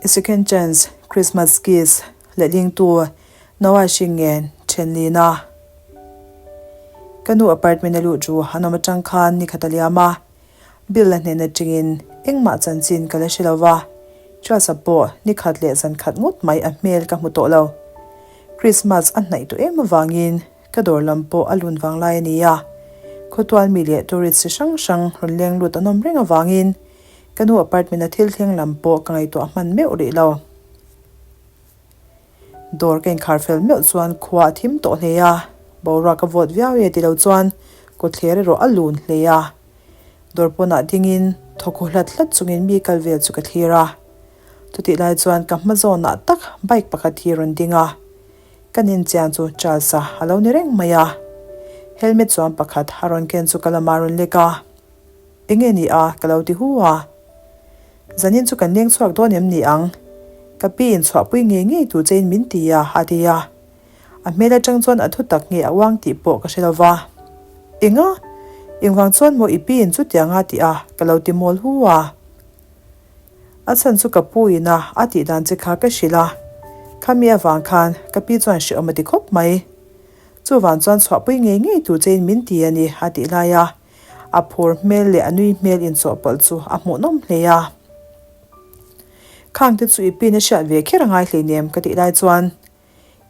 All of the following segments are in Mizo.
A Second Chance, Christmas Kiss lehlingtu Noah Hringngen Thenlina. Ka nu apartment a luh chu an awm atang khan ni khat a liam a, Bill a hnen atangin engmah chanchin ka la hre lo va, Charles-a pawh ni khat leh zan khat ngawt mai a hmel ka hmu tawh lo. Christmas a hnaih tawh em avangin ka dawr lam pawh a lun vang lai a ni a, khawtual mi leh tourist chi hrang hrang rawn leng lut an awm reng avangin Ka nu apartment a thil thleng lam pawh ka ngaihtuah hman meuh rih lo. Dawr ka inkhar fel meuh chuan khua a thim tawh hle a, boruak a vawt viau e ti lo chuan kawtthler erawh a lun hle a. Dawr pawnah dingin thawkhaw hlat hlat chungin mi kal vel chu ka thlir a. Chutih lai chuan ka hma zawnah tak bike pakhat hi a rawn ding a, ka nin chiang chu Charles-a a lo ni reng mai a. Helmet chuan pakhat a rawn ken chu ka lamah a rawn lek a. Enge ni a? Ka lo ti hu a. Zanin chu kan leng chhuak dawn em ni ang? Ka pi in chhuahpui ngei ngei tur chein min ti a, a ti a. A hmel atang chuan a thu tak nge a uang tih pawh ka hre lo va. Enga? Engvang chuan maw i pi in chutiang a ti a? Ka lo ti mawl hu a. A chhan chu ka pu in a a tih dan che kha ka hrilh a. Khami avang khan ka pi chuan hrehawm a ti khawp mai. Chuvang chuan chhuahpui ngei ngei tur chein min ti a ni, a tih lai a. A phur hmel leh a nui hmel inchawhpawlh chu a hmuhnawm hle a. Khang te chu i pin a hriat ve kher a ngai hleinem ka tih lai chuan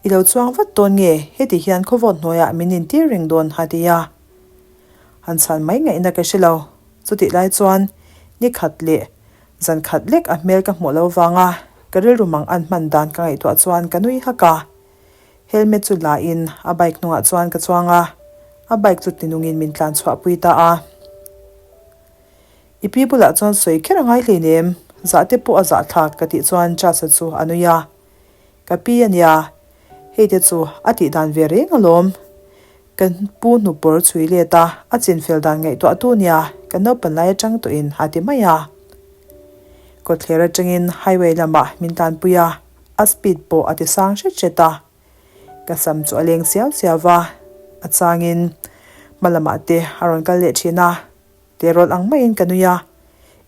i lo chuang vat dawn nge heti hian khawvawt hnuaiah min intir reng dawn a ti a. Han chhan mai ngaihna ka hre lo. Chutih lai chuan ni khat leh zan khat lek a hmel ka hmuh lo vanga ka rilru mang an hman dan ka ngaihtuah chuan ka nui hak a. Helmet chu la in a bike hnungah chuan ka chuang a, a bike chu tinungin min tlan chhuah pui ta a. I pi bulah chuan sawi kher a ngai hleinem, zah te pawh a zah thlak ka tih chuan Chasa chu a nui a. Ka pi a nia, hei te chu a tih dan ve reng alawm. Ka pu hnupawr chhui let a, a chinfel dan ngaihtuah tu nia, ka naupan lai atang tawhin a ti mai a. Kawtthler atangin highway lamah min tlanpui a. A speed pawh a ti sang hret hret a, ka sam chu a leng siau siau va, a changin hma lamah te a rawn kal leh thin a, terawl ang maiin ka nui a,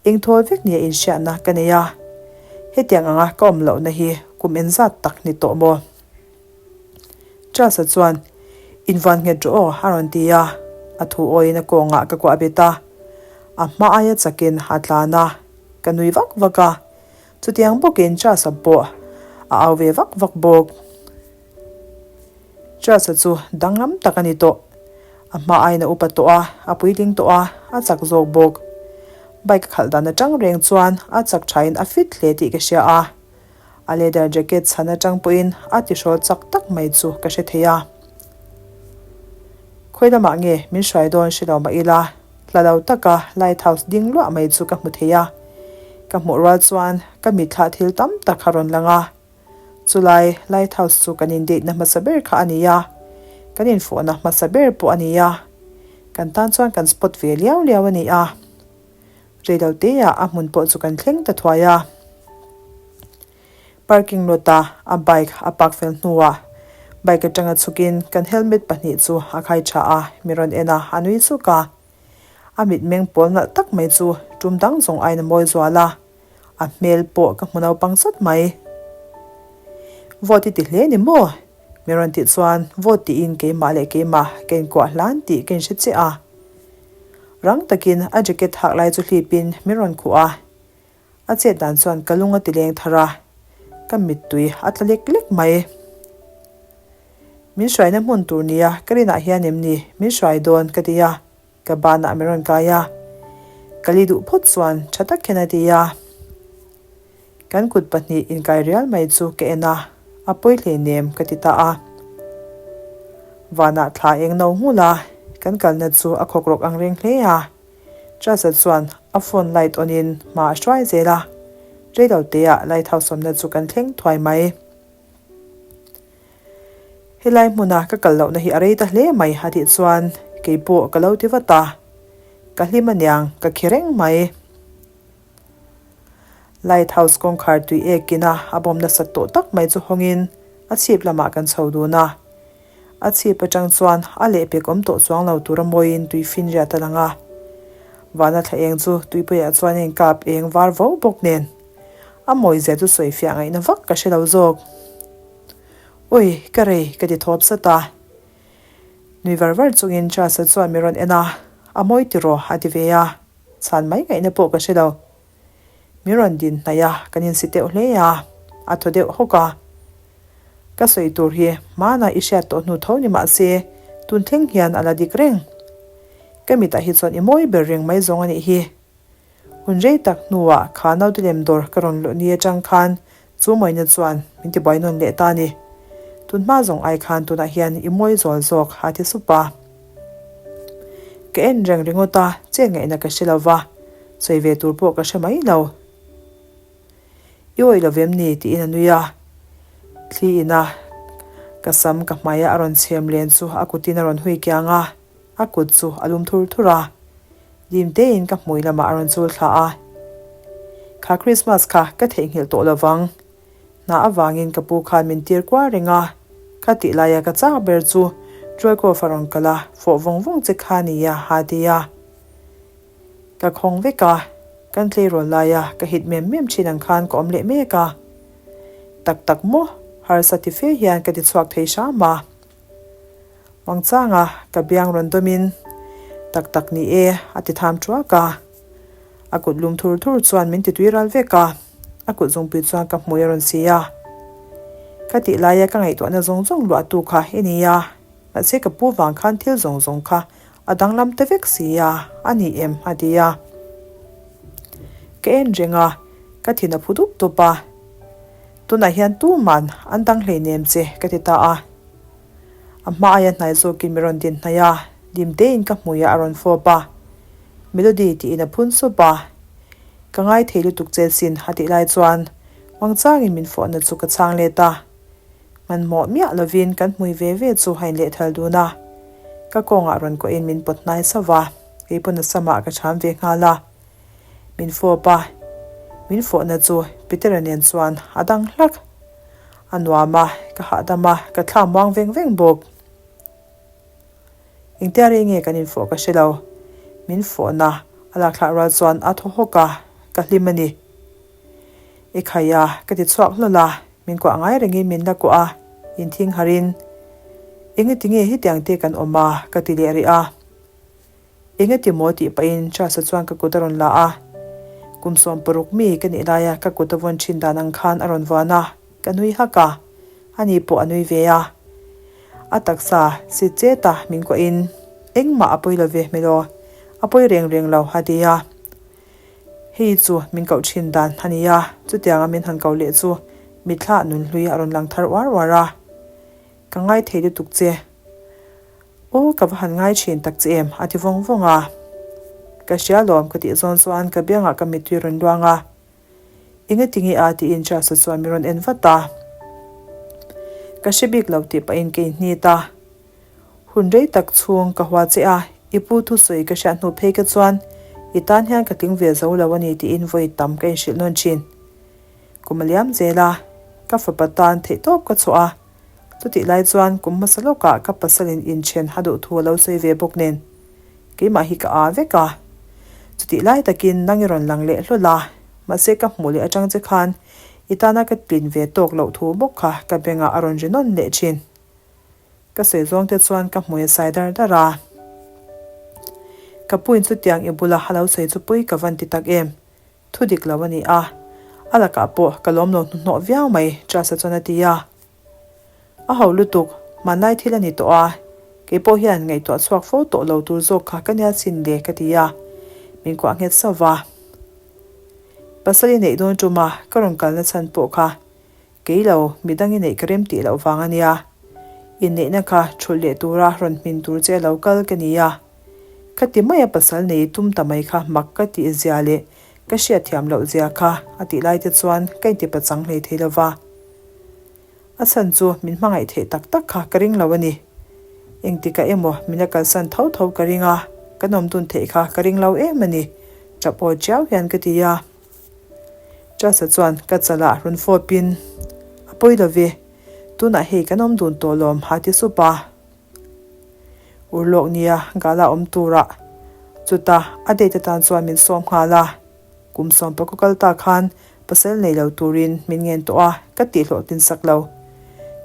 engthawl vek nia inhriatna ka nei a, hetiang anga ka awm lohna hi kum enzat tak ni tawh maw? Charles-a chuan, Invan nghet rawh aw a rawn ti a, a thu awiin a kawngah ka kuah bet a, a hma aia chakin a tlan a, ka nui vak vak a, Chutiang bawkin Charles-a pawh a au ve vak vak bawk. Charles-a chu danglam tak a ni tawh. A hma aiin a upa tawh a, a puitling tawh a, a chak zawk bawk. Bike a khalh dan atang reng chuan a chak thain a fit hle tih ka hria a. A leather jacket chhan atang pawhin a tihrawl chak tak mai chu ka hre thei a. Khawi lamah nge min hruai dawn hre lo mah ila, Hla lo taka lighthouse ding luah mai chu ka hmu thei a, ka hmuh rual chuan ka mitthla thil tam tak a rawn lang a. Chulai lighthouse chu kan in date na hmasa ber kha a ni a, kan infawhna hmasa ber pawh a ni a, kan tan chuan kan spot ve liau liau a ni a. Reiloteah a hmun pawh chu kan thleng ta thuai a. Parking lot a a bike a park fel hnuah bike atanga chhukin kan helmet pahnih chu a khai tha a, mi rawn en a, a nui suk a. A mitmeng pawl nalh tak mai chu tum dang zawng aiin a mawi zual a, a hmel pawh ka hmu naupang sawt mai. Vote i ti hle ni maw? Mi rawn tih chuan vote tiin keimah leh keimah ka inkuah hlan tih ka inhre chiah a. Rang takin a jacket hak lai chu hlipin min rawn khuh a. A chet dan chuan ka lung a ti leng thar a, ka mittui a tla lek lek mai. Min hruaina hmun tur nia ka rinah hian em ni min hruai dawn ka ti a, ka banah min rawn kai a. Ka li duh phawt chuan tha tak hian a ti a. Kan kut pahnih inkai rial mai chu ka en a, a pawi hleinem ka ti ta a. Vanah thla eng no nghulh a, kan kalna chu a khawkrawk ang reng hle a. Charles-a chuan a phone light on in hma a hruai zel a, reiloteah light house awmna chu kan thleng thuai mai. Helai hmuna ka kal lohna hi a rei ta hle mai a tih chuan keipawh ka lo ti vat a, ka hlim aniang ka khi reng mai. Light house kawngkhar tui ek ina a bawm nasat tawh tak mai chu hawngin a chhip lamah kan chho dun a. A chhip atang chuan a lehpek awm tawh chuang lo tura mawiin tui fin riat a lang a. Vana thla eng chu tuipuiah chuan a inkap eng var vo bawk nen. A mawizia chu sawi fiah ngaihna vak ka hre lo zawk. Ui, ka rei, ka ti thawp sat a. Nui var var chungin Charles-a chuan mi rawn en a, A mawi tiraw? a ti ve a. Chhan mai ngaihna pawh ka hre lo. Min rawn din hnaih a, kan insi deuh hle a, a thaw deuh hawk a. Ka sawi tur hi hmana i hriat tawh hnu tho ni mah se, tun thleng hian a la dik reng. Ka mitah hi chuan i mawi ber reng mai zawng a nih hi. Hun rei tak hnuah kha naute lem dawr ka rawn luh ni atang khan chu mawina chuan min ti buai nawn leh ta a ni. Tun hma zawng ai khan tunah hian i mawi zual zawk a ti sup a. Ka en reng ringawt a, chet ngaihna ka hre lo va, sawi ve tur pawh ka hre mai lo. I awih lo vem ni? tiin a nui a. Thli ina ka sam ka hmaia a rawn chhem len chu a kutin a rawn hui kiang a, a kut chu a lum thur thur a. Dim tein ka hmui lamah a rawn chul thla a. Kha Christmas kha ka theihnghilh tawh lo vang. Hna avangin ka pu khan min tir kual reng a, ka tih laia ka chak ber chu Troikov a rawn kal a, fawh vawng vawng che kha nia ha ti a. Ka khawng vek a, kan tleirawl laia ka hit mem mem thin ang khan ka awm leh mek a. Tak tak maw? Harsa ti fe hian ka ti chhuak thei hram a. Mangchanga ka biang rawn dawmin, Tak tak ni e, a ti tham thuak a. A kut lum thur thur chuan min ti tui ral vek a, a kut zungpui chuan ka hmui a rawn si a. Ka tih laia ka ngaihtuahna zawng zawng luahtu kha i ni a, mahse ka pu vang khan thil zawng zawng kha a danglam ta vek si a, a ni em? a ti a. Ka en reng a, ka thin a phu dup dup a. Tunah hian tuman an dang hleinem che ka ti ta a. A hma aia hnai zawkin mi rawn din hnaih a, dim tein ka hmuiah a rawn fawp a. Melody tiin a phun sup a. Ka ngai thei lutuk che sin a tih lai chuan Wangchangin min fawhna chu ka chhang let a. Hmanhmawh miah lovin kan hmui ve ve chu a inlehthal dun a. Ka kawngah rawn kawhin min pawt hnai sauh va, keipawn a samah ka chham ve nghal a. Min fawp a, min fawhna chu Peter-a nen chuan a dang hlak. A nuam a, ka hahdam a, ka thla muang veng veng bawk. Engtia rei nge kan infawh ka hre lo. Min fawhna a lakthlah rual chuan a thaw hawk a, ka hlim a ni. I khai a, ka ti chhuak hlawl a, min kuah ngai rengin min la kuah a, inthing harin, Engati nge hetiang te kan awm a? ka ti leh rih a. Engati maw tih pahin Charles-a chuan ka kut a rawn la a, kum 16 mi ka nih laia ka kut a vawn thin dan ang khan a rawn vuan a, ka nui hak a, ani pawh a nui ve a. A taksa si chet a min kuahin, Engmah a pawi lo ve hmel aw, a pawi reng reng lo a ti a. Hei chu min koh thin dan a ni a, chutianga min han ko leh chu mitthla nunhlui a rawn lang thar uar uar a. Ka ngai thei lutuk che. Aw ka va han ngai thin tak che em a ti vawng vawng a. Ka hria lawm ka tih zawn chuan ka biangah ka mittui rawn luang a. Enga tinge a tiin Charles-a chuan min rawn en vat a. Ka hre bik lo tih pahin ka inhnit a. Hun rei tak chhung ka hua che a, i pu thusawi ka hriat hnu phei ka chuan i tan hian ka tling ve zo lo a ni tiin vawi tam ka inhrilh nawn thin. Kum a liam zel a, ka fapa tan theihtawp ka chhuah a. Chutih lai chuan kum hmasa lawkah ka pasalin inchen a duh thu a lo sawi ve bawk nen, keimah hi ka aa vek a. Chutih lai takin nang i rawn lang leh hlawl a, mahse ka hmuh leh atang che khan i tana ka tlin ve tawk loh thu bawk kha ka bengah a rawn ri nawn leh thin. Ka sawi zawng te chuan ka hmui a sai dar dar a. Ka puin chutiang i bula a lo sawi chu pui ka van ti tak em? Thu dik lo a ni a, a lakah pawh ka lawm lo hnuhnawh viau mai, Charles-a chuan a ti a. A ho lutuk, hmanlai thil a ni tawh a, kei pawh hian ngaihtuah chhuak fo tawh lo tur zawk kha ka nia chin le ka ti a, min kuah nghet sauh va. Pasal i neih dawn ṭuma ka rawn kalna chhan pawh kha Kei lo, midang i neih ka rem tih loh vang a nia. Inneihna kha thulh leh tura rawn hmin tur che lo kal ka ni a. Ka ti mai a pasal nei tum ta mai kha mak ka tih zia leh ka hriatthiam loh zia kha a tih lai te chuan ka inti pachang hlei thei lo va. A chhan chu min hmangaih theih tak tak kha ka ring lo a ni. Engtikah emaw min la kalsan tho tho ka ring a, kan awm dun theih kha ka ring lo em a ni, tap aw chiau hian ka ti a. Chasa chuan ka chalah rawn fawpin, A pawi lo ve, tunah hei kan awm dun tawh lawm ha ti sup a. Urlawk nia gala awm turah chuta a date atan chuan min sawm nghal a. Kum sawm pawh ka kal ta khan Pasal nei lo turin min ngen tawh a, ka tih hlawhtlin sak lo.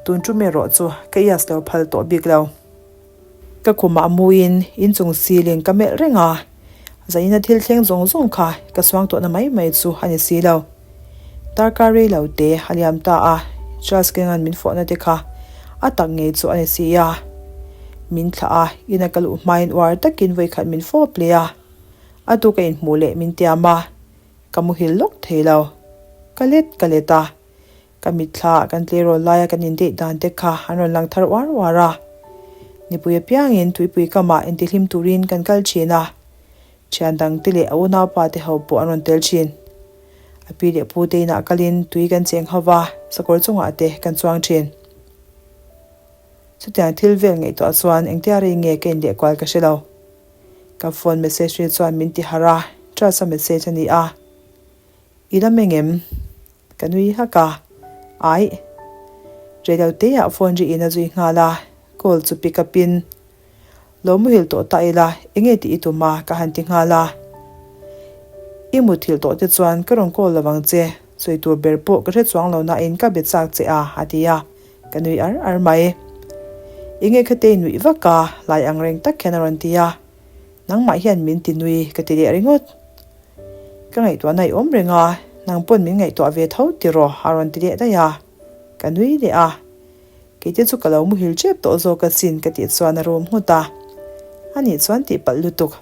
Tun tum erawh chu ka ias lo phal tawh bik lo. Ka khumah muin inchung ceiling ka melh reng a, zaina thil thleng zawng zawng kha ka suang tawhna mai mai chu a ni si lo. Darkar rei lo te a liam ta a, Charles Kenga'n min fawhna te kha a tak ngei chu a ni si a. Min thlah a, ina ka luh hmain uar takin vawikhat min fawp leh a, a tu ka inhmuh leh min tiam a, ka muhil lawk thei lo. Ka let ka let a, Ka mitthla kan tleirawl laia kan indeih dan te kha an rawn lang thar uar uar a. Nipui apiangin tuipui kamah intihlim turin kan kal thin a, thian dangte leh a unaupa te ho pawh an rawn tel thin. A pi leh pu te inah kalin tui kan cheng ho va, sakawr chungah te kan chuang thin. Chutiang thil vel ngaihtuah chuan engtia rei nge ka inleh kual ka hre lo. Ka phone message ri chuan min ti harh a, Charles-a message a ni a. I lam engem? Ka nui hak a, Aih. Reilo teah phone ri in a zui nghal a, call chu pick up in, Lo muhil tawh ta ila, enge tih i tum a? ka han ti nghal a. I muthilh tawh te chuan ka rawn call lovang che, sawi tur ber pawh ka hre chuang lo nain ka be chak che a, a ti a, ka nui ar ar mai. Enge khatei nuih vak a, lai ang reng tak hian a rawn ti a. Nangmah hian min ti nui ka ti leh ringawt. Ka ngaihtuahna i awm reng a, nang pawn min ngaihtuah ve tho tiraw a rawn ti leh daih a, ka nui leh a. Keite chu ka lo muhil tep tawh zawk asin ka tih chuan a rum nghut a, anih chuan tihpalh lutuk.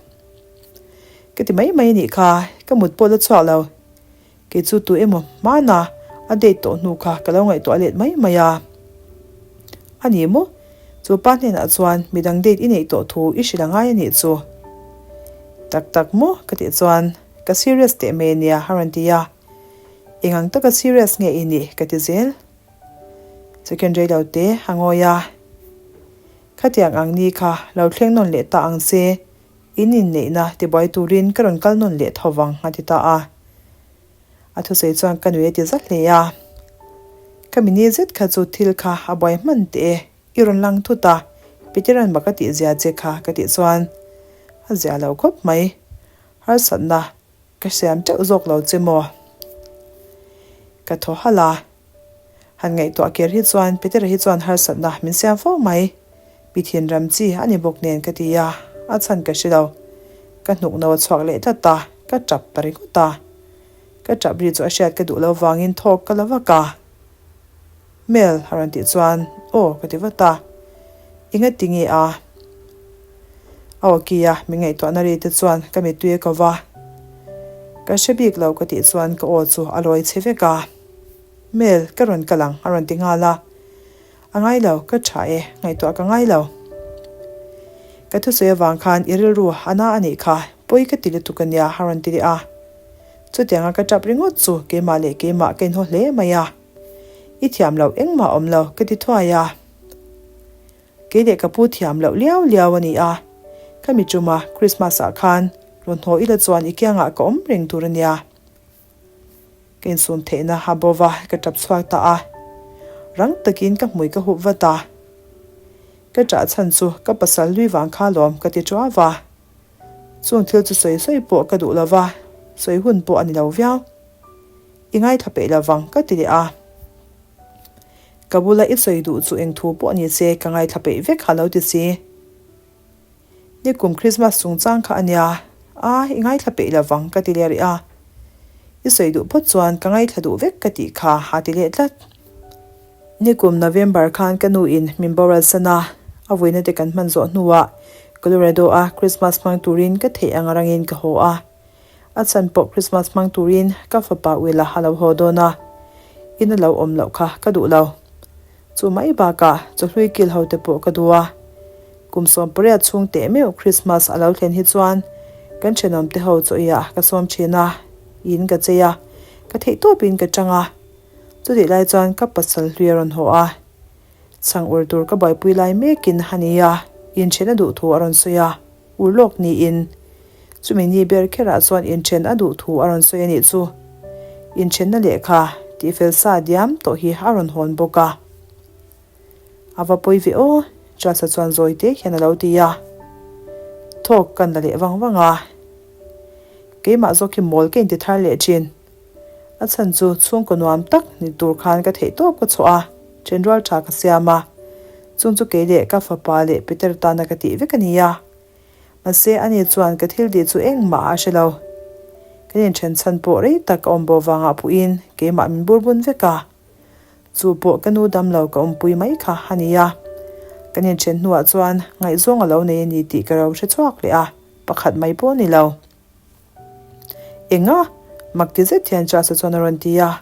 Ka ti mai mai anih kha, ka mut pawh la chhuak lo. Kei chu tu emaw hmana a date tawh hnu kha ka lo ngaihtuah let mai mai a. A ni maw? Chu pa hnenah chuan midang date i neih tawh thu i hrilh a ngai a nih chu. Tak tak maw? Ka tih chuan ka serious teh mai ania a rawn ti a. Eng ang taka serious nge i nih? Ka ti zel. Second rei lo te a ngawi a. Khatiang ang ni kha lo thleng nawn leh ta ang che. In inneihna tibuai turin ka rawn kal nawn leh tho vang a ti ta a. A thusawi chuan ka nui a ti za hle a. Ka mini zet kha chu thil kha a buai hman teh e, i rawn lang thut a, Peter-a'n mak a tih zia che kha ka tih chuan a zia lo khawp mai. Harsatna ka siam teuh zawk lo che maw? Ka thaw halh a. Han ngaihtuah ker hi chuan Petera hi chuan harsatna min siam fo mai. Pi thinram chi a ni bawk nen ka ti a, a chhan ka hre lo. Ka hnuk no a chhuak leh tlat a, ka tap ta ringawt a. Ka tap ri chu a hriat ka duh lo vangin thawk ka la vak a. Mel a rawn tih chuan aw ka ti vat a. Enga ti nge a? A aw ki a, min ngaihtuahna ri te chuan ka mittui a ko va. Ka hre bik lo ka tih chuan ka aw chu a lawi chhe vek a. Mel, ka rawn kal ang, a rawn ti nghal a. A ngai lo, ka tha e, ngaihtuah ka ngai lo. Ka thusawi avang khan i rilru a na a nih kha, pawi ka ti lutuk a nia, a rawn ti leh a. Chutianga ka tap ringawt chu keimah leh keimah ka inhaw hle mai a. I thiam loh engmah awm lo, ka ti thuai a. Kei leh ka pu thiam loh liau liau a ni a, ka mi ṭuma Christmas ah khan rawn haw ila chuan i kiangah ka awm reng tur a nia. Ka insum theihna a bo va, ka tap chhuak ta a. Rang takin ka hmui ka hup vat a. Ka ṭah chhan chu ka pasal hlui vang kha lawm ka ti ṭuau va. Chung thil chu sawi sawi pawh ka duh lo va, sawi hun pawh a ni lo viau. I ngaithla peih lo vang ka ti leh a. Ka bula i sawi duh chu eng thu pawh ni se ka ngaithla peih vek ha lo ti si. Nikum Christmas chungchang kha a nia, a i ngaithla peih lo vang ka ti leh rih a. I sawi duh phawt chuan ka ngaithla duh vek ka tih kha a ti leh tlat. Nikum November khan ka nu in min boral san a, a vuina te kan hman zawh hnuah Colorado a Christmas hmang turin ka theih ang rangin ka haw a. A chhan pawh Christmas hmang turin ka fapa Will-a a lo haw dawn a, in a lo awm loh kha ka duh lo. Chu mai bakah chawhlui kil ho te pawh ka duh a. Kum 18 chhung teh meuh Christmas a lo thlen hi chuan kan thenawm te ho chaw iah ka sawm thin a, in ka chei a, ka theih tawpin ka chang a. Chutih lai chuan ka pasal hlui a rawn haw a, chhang ur tur ka buaipui lai mekin a ni a, inthen a duh thu a rawn sawi a. Ur lawk niin chumi ni ber kherah chuan inthen a duh thu a rawn sawi a nih chu. Inthenna lehkha tihfel sa diam tawh hi a rawn hawn bawk a. A va pawi ve aw, Charles-a chuan zawi te hian a lo ti a. Thawk kan la leh vang vang a. Keimah zawk hi mawl ka inti thar leh thin. A chhan chu chhungkaw nuam tak ni tur khan ka theih tawp ka chhuah a, ṭhenrual ṭha ka siam a. Chung chu kei leh ka fapa leh Peter tana ka tih vek a ni a. Mahse ani chuan ka thil tih chu engmah a hre lo. Kan inṭhen chhan pawh rei tak ka awm bo vangah pawhin keimah min burbun vek a. Chu pawh ka nu dam lo ka awmpui mai kha a ni a. Kan inṭhen hnuah chuan ngaihzawng a lo nei a ni tih ka lo hre chhuak leh a, pakhat mai pawh a ni lo. Enga? Mak ti zet hian Charles-a chuan a rawn ti a.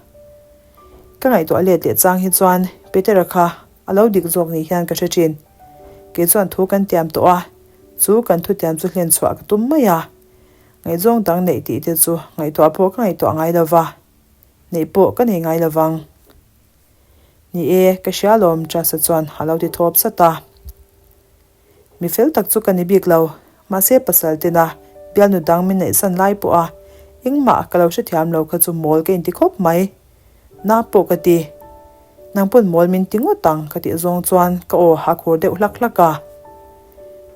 Ka ngaihtuah let leh chang hi chuan Petera kha a lo dik zawk ni hian ka hre thin. Kei chuan thu kan tiam tawh a, chu kan thutiam chu hlen chhuah ka tum mai a. Ngaihzawng dang neih tih te chu ngaihtuah pawh ka ngaihtuah ngai lo va, neih pawh ka nei ngai lo vang. Ni e, ka hria alawm Charles-a chuan a lo ti thawp sat a. Mi fel tak chu ka ni bik lo, mahse pasal tena bialnu dang min neihsan lai pawha engmah ka lo hrethiam lo kha chu mawl ka inti khawp mai. Na pawh ka ti. Nang pawn mawl min ti ngawt ang ka tih zawng chuan ka aw a khur deuh hlak hlak a.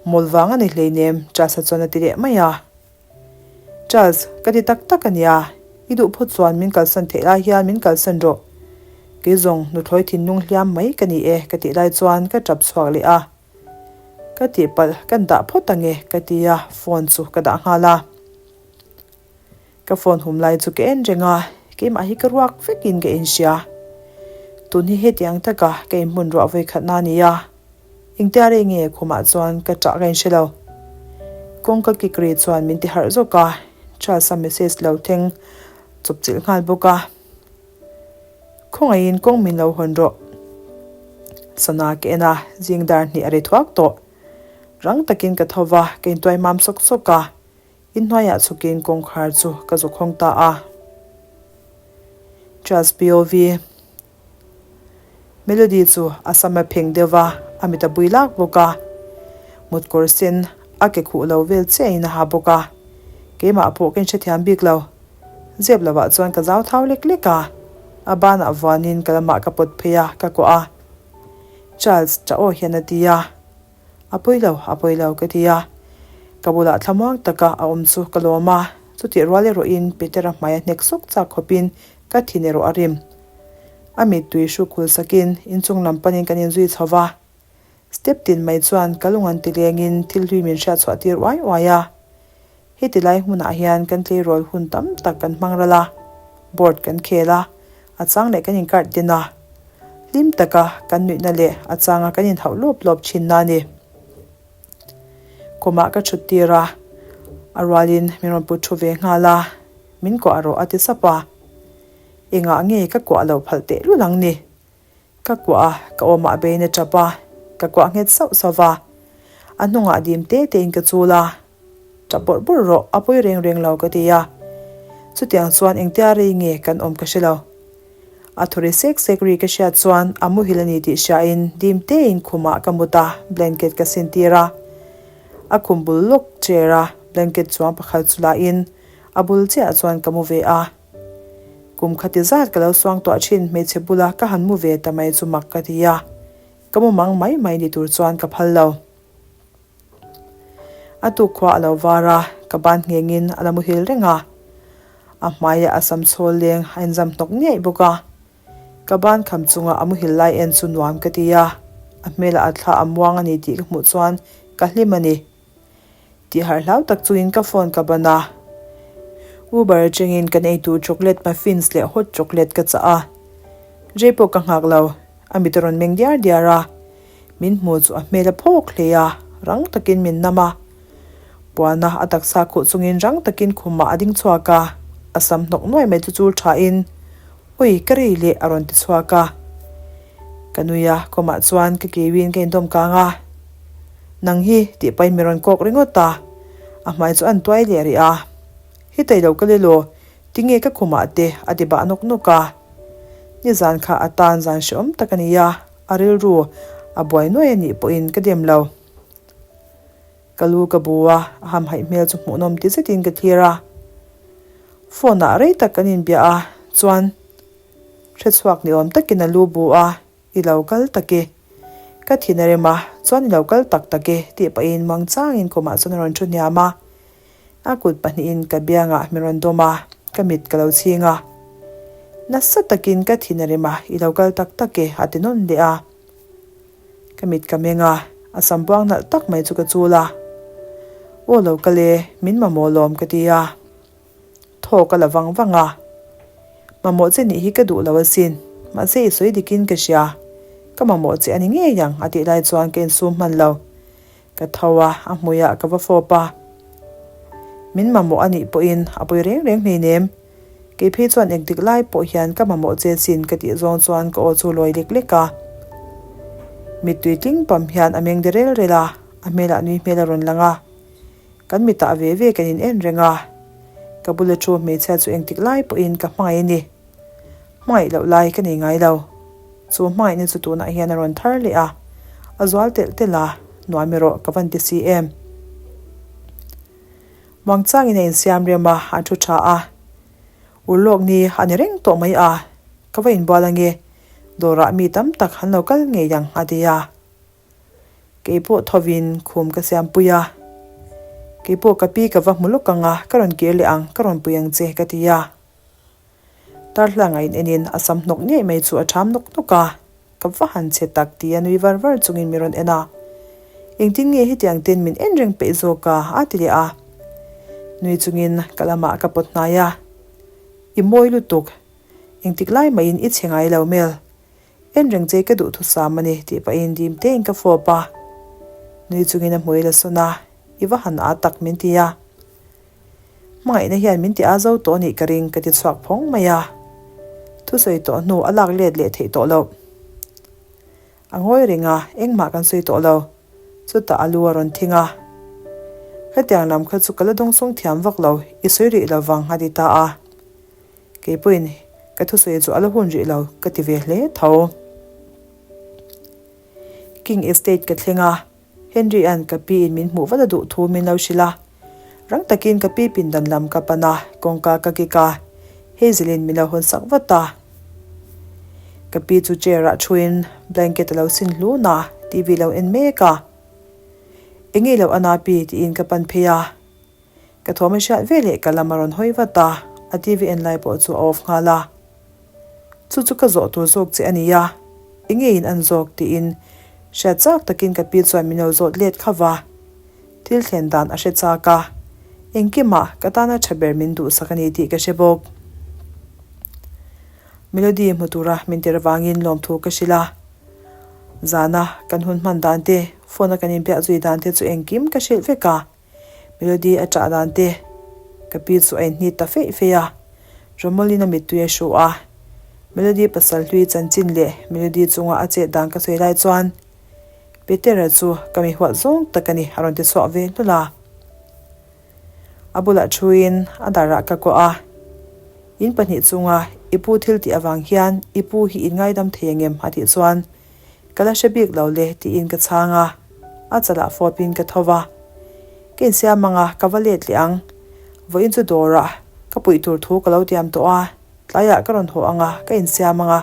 Mawl vang a ni hleinem Charles-a chuan a ti leh mai a. Charles, ka ti tak tak a nia, i duh phawt chuan min kalsan theih lai hian min kalsan rawh. Kei zawng nuthlawi thinlung hliam mai ka ni e ka tih lai chuan ka tap chhuak leh a. Ka tihpalh kan dah phawt ang e ka ti a, phone chu ka dah nghal a. Ka phone hum lai chu ka en reng a, keimah hi ka ruak vekin ka inhria. Tun hi hetiang taka ka inhmun ruah vawikhatna a ni a. Engtia rei nge khumah chuan ka ṭah ka inhre lo. Kawngka kik ri chuan min ti harh zawk a, Charles-a message lo thleng chawp chilh nghal bawk a. Khawngaihin kawng min lo hawn rawh. Sana ka en a, zing dar hnih a ri thuak tawh. Rang takin ka tho va, ka intuai mam sawk sawk a. Inhnuaiah chhukin kawngkhar chu ka zawk hawng ta a. Charles POV. Melody chu a sam a pheng deuh va, a mit a bui lak bawk a. Mutkawr sen a ke khuh lo vel chiah in a ha bawk a. Keimah pawh ka inhrethiam bik lo. Zep lovah chuan ka zau thau lek lek a. A banah vuanin ka lamah ka pawt phei a, ka kuah a. Charles ṭah aw hian a ti a. A pawi lo, a pawi lo ka ti a. Ka bulah thlamuang taka a awm chu ka lawm a. Chutih rual erawhin Petera hmai a hnek sawk chak khawpin ka thin erawh a rim. A mittui hruk hul sakin inchung lam panin kan inzui chho va. Step tin mai chuan ka lung an ti lengin thil hlui min hriat chhuah tir uai uai a. Heti lai hmunah hian kan tleirawl hun tam tak kan hmang ral a, board kan khel a, a chang leh kan inkart din a. Hlim taka kan nuihna leh a changa kan inhauh lawp lawp thinna a ni. Kawmah ka thut tir a, a rualin min rawn put thu ve nghal a, min kuah rawh a ti sap a. Engah nge ka kuah lo phalh teh lul ang ni? Ka kuah a, ka awmah bein a tap a, ka kuah nghet sauh sauh va. A hnungah dim te tein ka chul a, Tap bawrh bawrh rawh, a pawi reng reng lo ka ti a. Chutiang chuan engtia rei nge kan awm ka hre lo. A thawri sek sek ri ka hriat chuan a muhil a ni tih hriain dim tein khumah ka mut a, blanket ka sin tir a. A khum bul lawk chair a blanket chuang pakhat chu lahin a bul chiah chuan ka mu ve a. Kum khati zat ka lo suang tuah thin hmeichhe bula ka han mu ve ta mai chu mak ka ti a, ka mu mang mai mai ni tur chuan ka phal lo. A tuk khua a lo var a, ka ban nghengin a la muhil reng a. A hmaiah a sam chhawl leng a inzam hnawk ngei bawk a. Ka ban kham chunga a muhil lai en chu nuam ka ti a, a hmelah a thla a muang a ni tih ka hmuh chuan ka hlim a ni. Tih harh hlau tak chungin ka phone ka ban a. Uber atangin kan eitur chocolate muffins leh hot chocolate ka chah a. Rei pawh ka nghak lo, a mit a rawn meng diar diar a. Min hmu chu a hmel a phawk hle a, rang takin min nam a. Puana a taksa khuh chungin rang takin khumah a ding chhuak a, a sam hnawk nuai mai chu chul thain, Ui, ka rei leh a rawn ti chhuak a. Ka nui a, kawmah chuan ka keuin ka indawm kang a. Nang hi tih pahin mi rawn kawk ringawt a, a hmai chu an tuai leh rih a. Hetei lo ka le law, tinge ka khumah te a ti bah nawk nawk a. Nizan kha a tan zan hrehawm tak a ni a, a rilru a buai nuai a nih pawhin ka dem lo. Ka lu ka bu a, a hamhaih hmel chu hmuhnawm ti zetin ka thlir a. Phone ah rei tak kan inbia a, chuan hrechhuak ni awm takin a lu bu a. I lo kal tak e. Ka thin a rem a, chuan i lo kal tak tak e, tih pahin muang changin khumah chuan a rawn thu hniam a. A kut pahnihin ka biangah min rawn dawm a, ka mit ka lo chhing a. Nasa takin ka thin a rem a, i lo kal tak tak e, a ti nawn leh a. Ka mit ka meng a, a sam buang nalh tak mai chu ka chul a. Aw lo kal e, min mamawh lawm ka ti a. Thaw ka la vang vang a. Mamawh che nih hi ka duh lo asin, mahse i sawi dikin ka hria. Ka mamawh che a ni ngei ang a tih lai chuan ka insum hman lo. Ka tho a, a hmuiah ka va fawp a. Min mamawh a nih pawhin a pawi reng reng hleinem. Kei phei chuan engtik lai pawh hian ka mamawh che sin ka tih zawng chuan ka aw chu lawi lek lek a. Mittui tling pam hian a meng de rel rel a, a hmelah nui hmel a rawn lang a. Kan mitah ve ve kan in en reng a. Ka bula thu hmeichhia chu engtik lai pawhin ka hmangaih a ni. Hmangaih loh lai ka nei ngai lo. Chu hmangaihna chu tunah hian a rawn thar leh a, a zual telh telh a, nuam erawh ka van ti si em. Muangchangin a insiam rem a, a thu tha a. Urlawk ni a ni reng tawh mai a, ka va inbual ange, dawrah mi tam tak an lo kal ngei ang a ti a. Kei pawh thovin khum ka siampui a, Kei pawh ka pi ka va hmu lawk ang a, ka rawn kir leh ang, ka rawn pui ang che ka ti a. Tarhlang a in enin a sam hnawk ngei mai chu a ṭham nawk nawk a, ka va han che tak ti a nui var var chungin min rawn en a. Engtin nge hetiang ten min en reng peih zawk a? a ti leh a. Nui chungin ka lamah ka pawt hnai a, I mawi lutuk, engtik lai mahin i che ngai lo Mel, en reng che ka duhthusam a ni tih pahin dim tein ka fawp a. Nui chungin a hmui la sawn a, I va han â tak min ti a. Hmangaihna hian min ti a zo tawh anih ka ring ka ti chhuak phawng mai a. Thusawi tawh hnu a lak let leh theih tawh loh. A ngawi reng a, engmah kan sawi tawh lo. Chutah a lu a rawn thing a. Khatiang lam kha chu ka la dawngsawng thiam vak lo, i sawi rih lo vang a ti ta a. Kei pawhin ka thusawi chu a la hun rih lo ka ti ve hle tho. King Estate ka thleng a. Henry-a'n ka pi in min hmuh vat a duh thu min lo hrilh a. Rang takin ka pi pindan lam ka pan a, kawngka ka kik a, Hazel-in min lo hawn sak vat a. Ka pi chu chair-ah thuin blanket a lo sin hlun a, TV lo en mek a. Enge lo ana pi tiin ka pan phei a. Ka thawm a hriat veleh ka lam a rawn hawi vat a, a TV en lai pawh chu a off nghal a. Chu chu ka zawh tur zawk che a nia, enge in an zawk tiin hriat chak takin ka pi chuan min lo zawt let kha va. Thil thlen dan a hre chak a, engkimah ka tana tha ber min duhsak a ni tih ka hre bawk. Melody hmu tura min tir avangin lawmthu ka hrilh a, zana kan hun hman dan te, phone a kan inbiak zui dan te chu engkim ka hrilh vek a. Melody a ṭah dan te ka pi chu a inhnit ta feih feih a, Romolin a mittui a hru a. Melody pasal hlui chanchin leh Melody chunga a chet dan ka sawi lai chuan Petera chu ka mi huat zawng tak a ni a rawn ti chhuak ve hlul a. A bulah thuin a darah ka kuah a, In pahnih chunga i pu thil tih avang hian i pu hi in ngaidam thei angem a tih chuan Ka la hre bik lo le tiin ka chhang a, a chalah fawpin ka tho va. Ka insiam ang a, ka va let leh ang. Vawiin chu dawrah ka puih tur thu ka lo tiam tawh a, tlaiah ka rawn haw ang a, ka insiam ang a,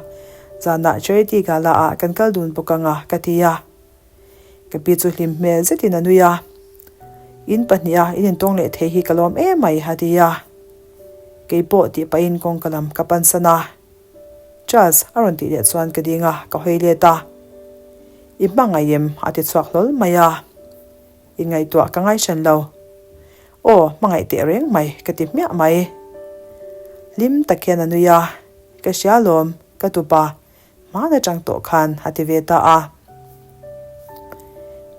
zanah Charity Gala ah kan kal dun bawk ang a, ka ti a. Ka pi chu hlim hmel zetin a nui a, In pahniha in intawng leh thei hi ka lawm em mai, a ti a. Keipawh tih pahin kawngka lam ka pansan a. Charles a rawn tih leh chuan ka ding a, ka hawi let a. I hmangaih em? a ti chhuak hlawl mai a. I ngaihtuah ka ngai hran lo. Aw, hmangaih teh reng mai, ka ti hmiah mai. Hlim tak hian a nui a, Ka hria lawm, ka tupa, hmaan atang tawh khan a ti ve ta a.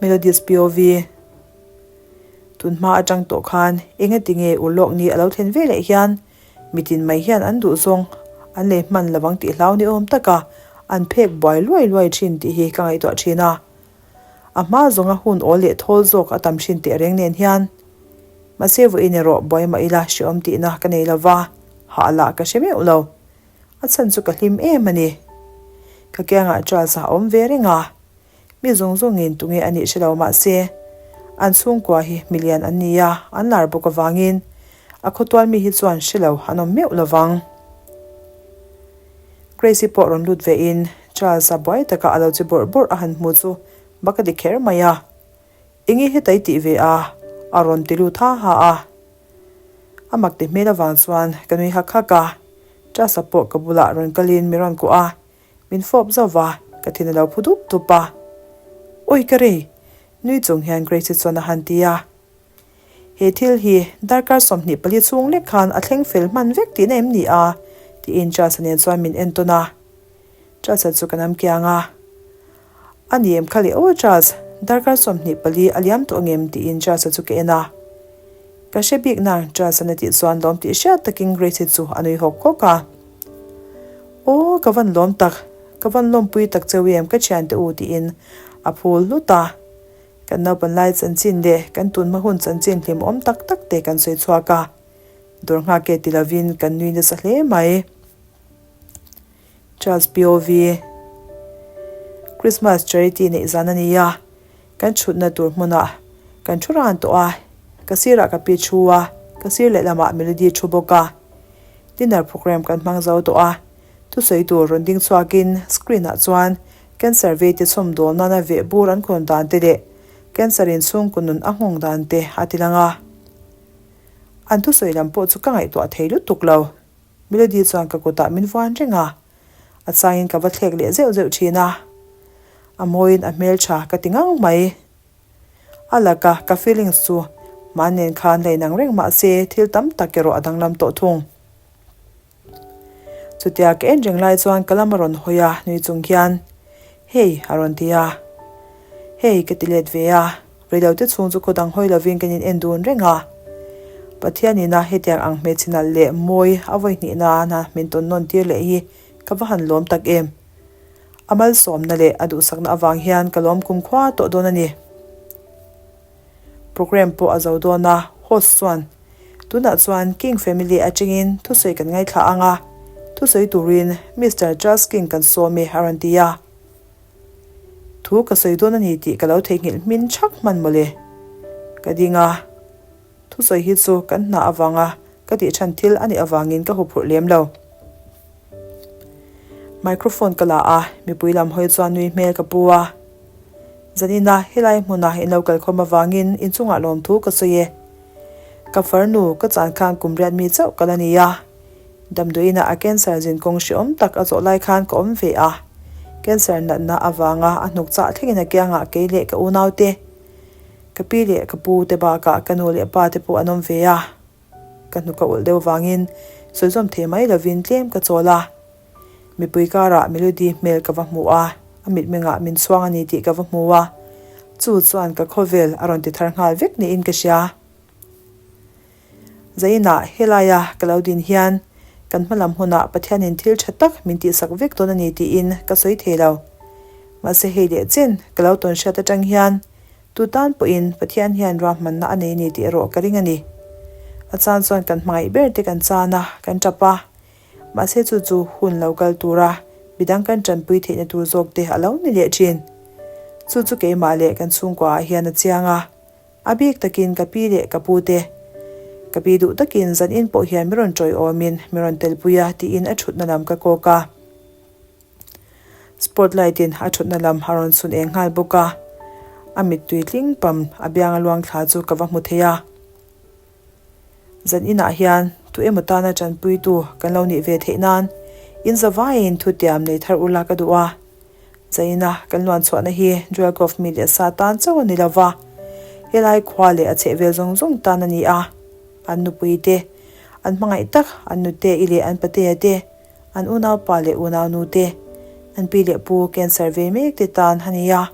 Melodies POV. Tun hma atang tawh khan engati nge urlawk ni a lo thlen ve leh hian Mitin mai hian an duh zawng an lei hman lo ang tih hlau ni awm taka an phek buai luai luai thin tih hi ka ngaihtuah thin a. A hma zawnga hun awl leh thawl zawk a tam thin teh reng nen hian mahse vawiin erawh buai mah ila hreawm tihna ka nei lo va, hah lah ka hre meuh lo. A chhan chu ka hlim em a ni. Ka kiangah Charles-a a awm ve reng a. Mi zawng zawngin tunge a nih hre lo mah se, an chhungkua hi milian an ni a, an lar bawk avangin a khawtual mi hi chuan hre lo an awm meuh lovang. Grace-i pawh rawn lut vein Charles-a buai taka a lo che bawrh bawrh a han hmu chu bak a ti kher mai a, Enge heta i tih ve a? a rawn ti lut ha ha a. A mak ti hmel avang chuan ka nui hak hak a. Chasa pawh ka bulah rawn kalin mi rawn kuah a, min fawp zauh va, ka thin a lo phu dup dup a. Awi ka rei! Nui chung hian Grace-i chuan a han ti a. He thil hi darkar 24 chhung lek khan a thleng fel hman vek tihna em ni a? tiin Charles-a nen chuan min entawn a. Charles-a chu ka nam kiang a. A ni em kha le aw Charles, darkar 24 a liam tawh angem? tiin Charles-a chu ka en a. Ka hre bik nang Charles-a'n a tih chuan lawm tih hriat takin Grace-i chu a nui hawk hawk a. Aw ka van lawm tak, ka van lawmpui tak cheu em ka thiante u tiin a phul hlut a. Kan naupan lai chanchin leh kan tunhma hun chanchin hlimawm tak tak te kan sawi chhuak a, dawr nghak e ti lovin kan nui nasa hle mai. Charles POV Christmas Charity neih zan a ni a, kan thutna tur hmunah kan thu ran tawh a, ka sirah ka pi thu a, ka sir lehlamah Melody thu bawk a. Dinner program kan hmang zo tawh a, thusawi tur rawn ding chhuakin screen ah chuan Cancer veite chhawm dawl nana veh bur an khawn dan te leh cancer in chhungkaw nun a nghawng dan te a ti lang a. An thusawi lam pawh chu ka ngaihtuah thei lutuk lo. Melody chuan ka kutah min vuan reng a, a changin ka va thlek leh zeuh zeuh thin a. A mawiin a hmeltha ka ti ngang mai. A laka ka feelings chu hman nen khan la inang reng mah se thil tam tak erawh a danglam tawh thung. Chutia ka en reng lai chuan ka lam a rawn hawi a, nui chung hian, Hey! a rawn ti a. Hey! ka ti let ve a, reilote chhung chu khaw dang hawi lovin kan in en dun reng a. Pathian ina hetiang ang hmeichhe nalh leh mawi a vawi hnih nana min tawn nawn tir leh hi ka va han lawm tak em. A malsawmna leh a duhsakna avang hian ka lawm kumkhua tawh dawn a ni. Programme pawh a zo dawn a, host chuan, Tunah chuan King family atangin thusawi kan ngaithla ang a, thusawi turin Mister Charles King kan sawm e a rawn ti a. Thu ka sawi dawn a ni tih ka lo theihnghilh hmin chhak hman mawle. Ka ding a, thusawi hi chu kan hna avanga ka tih than thil a nih avangin ka huphurh lem lo. Microphone ka la a, mipui lam hawi chuan nui hmel ka pu a. Zanina helai hmuna in lo kalkhawm avangin inchungah lawmthu ka sawi e. Ka farnu ka chan khan kum riat mi chauh ka la ni a. Damdawiina a cancer zin kawng hrehawm tak a zawh lai khan ka awm ve a. Cancer natna avanga a hnuk chah thlengin a kiangah kei leh ka unaute, ka pi leh ka pu te bakah ka nu leh pa te pawh an awm ve a. Ka hnuk a ulh deuh vangin sawi zawm thei mai lovin tlem ka chawl a. Mipui karah Melody hmel ka va hmu a, a mitmengah min chhuang a ni tih ka va hmu a, chu chuan ka khawvel a rawn ti thar nghal vek niin ka hria. Zainah helaia ka lo din hian kan hmalam hunah Pathianin thil tha tak min tihsak vek dawn a ni tiin ka sawi thei lo. Mahse hei leh chen ka lo tawn hriat atang hian Tu tan pawhin Pathian hian ruahmanna a nei ni tih erawh ka ring a ni. A chan chuan kan hmangaih ber te kan chan a, kan tap a. Mahse chu chu hun lo kal tura midang kan tanpui theihna tur zawk te a lo ni leh thin. Chu chu keimah leh kan chhungkua ah hian a chiang a. A bik takin ka pi leh ka pu te. Ka pi duh takin zan in pawh hian mi rawn tawiawmin mi rawn telpui a tiin a thutna lam ka kawk a. Spot light in a thutna lam a rawn chhun eng nghal bawk a, a mittui tling pam a biang a luang thla chu ka va hmu thei a. Zan inah hian tu emaw tana tanpuitu kan lo nih ve theih nan in zavaiin thutiam nei thar ula ka duh a. Zaina kan luan chhuahna hi Jewel Cove mi leh sa tan chauh a ni lo va, helai khua leh a chhehvel zawng zawng tan a ni a. An nupui te, an hmangaih tak an nute i leh an patea te, An unaupa leh unaunu te, an pi leh pu cancer ve mek te tan a ni a.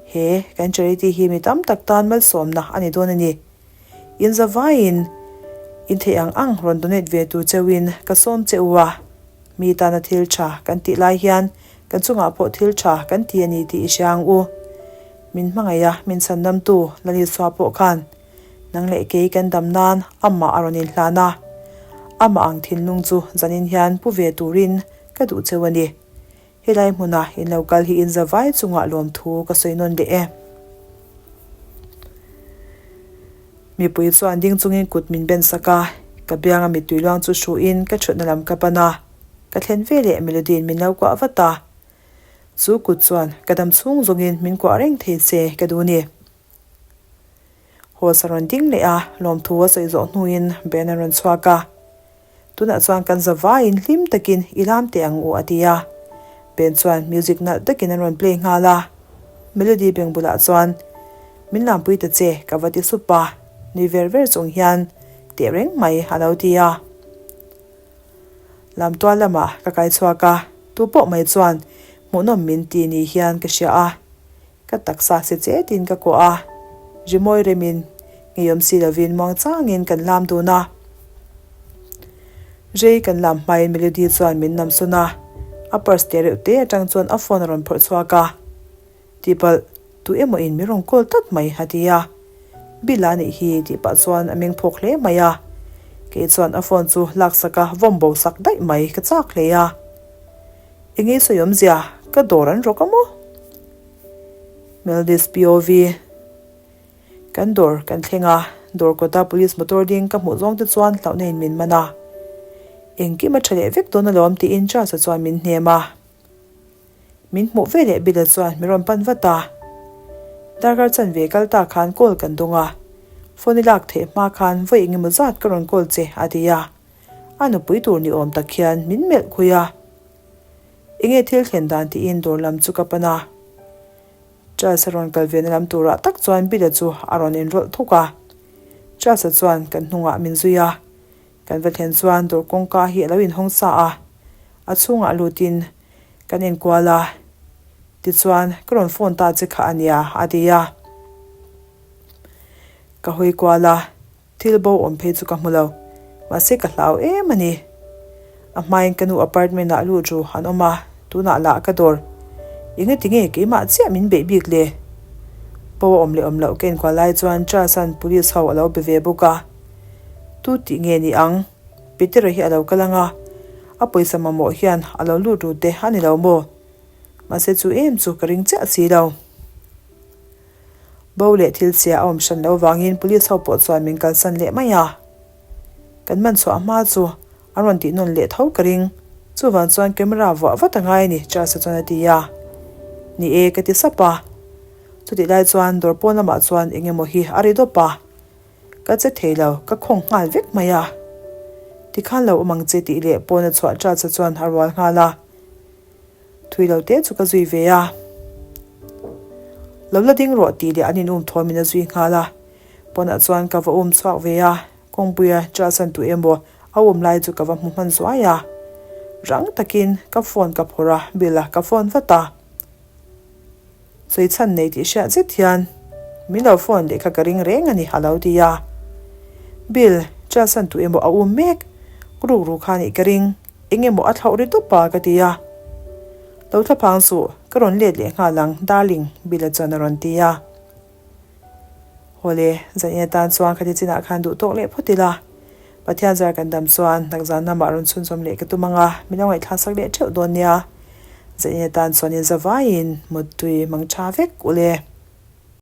He kan charity hi mi tam tak tan malsawmna a ni dawn a ni. In zavaiin in theih ang ang rawn donate ve tur cheuhin ka sawm che u a. Mi tana thil tha kan tih lai hian kan chungah pawh thil tha kan ti a ni tih i hria ang u. Min hmangaih a, min chhandamtu Lalisua pawh khan Nang leh kei kan dam nan amah a rawn inhlan a, amah ang thinlung chu zanin hian pu ve turin ka duh cheu a ni. Helai hmuna in lo kal hi in zavai chungah lawmthu ka sawi nawn leh e. Mipui chuan ding chungin kut min ben sak a, ka bianga mittui luang chu hruin ka thutna lam ka pan a, ka thlen ve leh Melody-in min lo kuah vat a. Chu kut chuan ka dam chhung zawngin min kuah reng thei che ka duh ni. Horse a rawn ding leh a, lawmthu a sawi zawh hnuin Ben a rawn chhuak a. Tunah chuan kan za vaiin hlim takin i lam teh ang u a ti a. Band chuan music nalh takin an rawn play nghal a. Melody beng bulah chuan, Min lampui ta che, ka va ti sup a, nui ver ver chung hian teh reng mai a lo ti a. Lamtual lamah ka kai chhuak a, tu pawh mai chuan hmuhnawm min ti ni hian ka hria a. Ka taksa si chetin ka kuah a, rimawi remin ngeiawm si lovin muangchangin kan lam dun a. Rei kan lam hmain Melody chuan min namsawn a, a purse te reuh te atang chuan a phone a rawn phawrh chhuak a. Tihpalh, tu emaw in min rawn call tlat mai a ti a. Bill a nih hi tih pah chuan a meng phawk hle mai a. Kei chuan a phone chu laksak a vawm bo sak daih mai ka chak hle a. Enge sawi awmzia, ka dawr an rawk a maw? Meldis POV. Kan dawr kan thleng a, dawr kawta police motor ding ka hmuh zawng te chuan hlauhna in min man a. Engkim a tha leh vek dawn alawm tiin Charles-a chuan min hnem a. Min hmuh ve leh Bill-a chuan min rawn pan vat a. Darkar chanve kal ta khan call kan dawng a, phone i lak theih hma khan vawi engemaw zat ka rawn call che a ti a. A nupui tur ni awm tak hian min melh khui a. Enge thil thlen dan tiin dawr lam chu ka pan a. Charles a rawn kal ve na lam turah tak chuan Bill-a chu a rawn inrawlh thuk a. Charles-a chuan kan hnungah min zui a. Kan va thlen chuan dawr kawngka hi a lo inhawng sa a. A chhungah lutin kan inkual a. Tichuan ka rawn phone ta che kha a nia a ti a. Ka hawi kual a. Thil bo awm phei chu ka hmu lo, mahse ka hlau em a ni. A hmain ka nu apartment ah lut ru an awm a, tunah lah ka dawr. Eng ati nge keimah chiah min beih bik le? Bo a awm leh awm loh ka inkual lai chuan Charles-a'n police ho a lo be ve bawk a. Tu tih nge ni ang? Petera hi a lo kal ang a, a pawisa mamawh hian a lo lut ru te a ni lo maw? Mahse chu em chu ka ring chiah si lo. Bo leh thil chhia a awm hran loh vangin police ho pawh chuan min kalsan leh mai a. Kan man chhuah hma chu an rawn tih nawn leh tho ka ring. Chuvang chuan camera vuah vat a ngai a ni, Charles-a chuan a ti a. Ni e, ka ti sap a. Chutih lai chuan dawr pawn lamah chuan eng emaw hi a ri dawp a. Ka che thei lo, ka khawng nghal vek mai a. Tikhan lo awm ang che tih leh pawn a chhuah Charles-a chuan a rual nghal a. Thui lo te chu ka zui ve a. Lo la ding rawh tih leh an in um thawm in a zui nghal a. Pawnah chuan ka va um chhuak ve a, kawngpuia Charles-a'n tu emaw a um lai chu ka va hmu hman zuai a. Rang takin ka phone ka phawrh a, Bill-a ka phone vat a. Sawi chhan nei tih hriat zet hian min lo phone leh kha ka ring reng a ni a lo ti a. Bill, Charles-a'n tu emaw a um mek ruk ruk kha nih ka ring. Eng emaw a thlauh ri tawp a ka ti a. Lo thla phang suh, ka rawn let leh nghal ang, darling, Bill-a chuan a rawn ti a. Hawle, zanin atan chuan khati chinah khan duh tawk leh phawt ila. Pathian zar kan dam chuan nakzan lamah rawn chhunzawm leh ka tum ang a, min lo ngaihthlak sak leh theuh dawn nia. Zanin atan chuan in zavaiin muttui mang tha vek ule.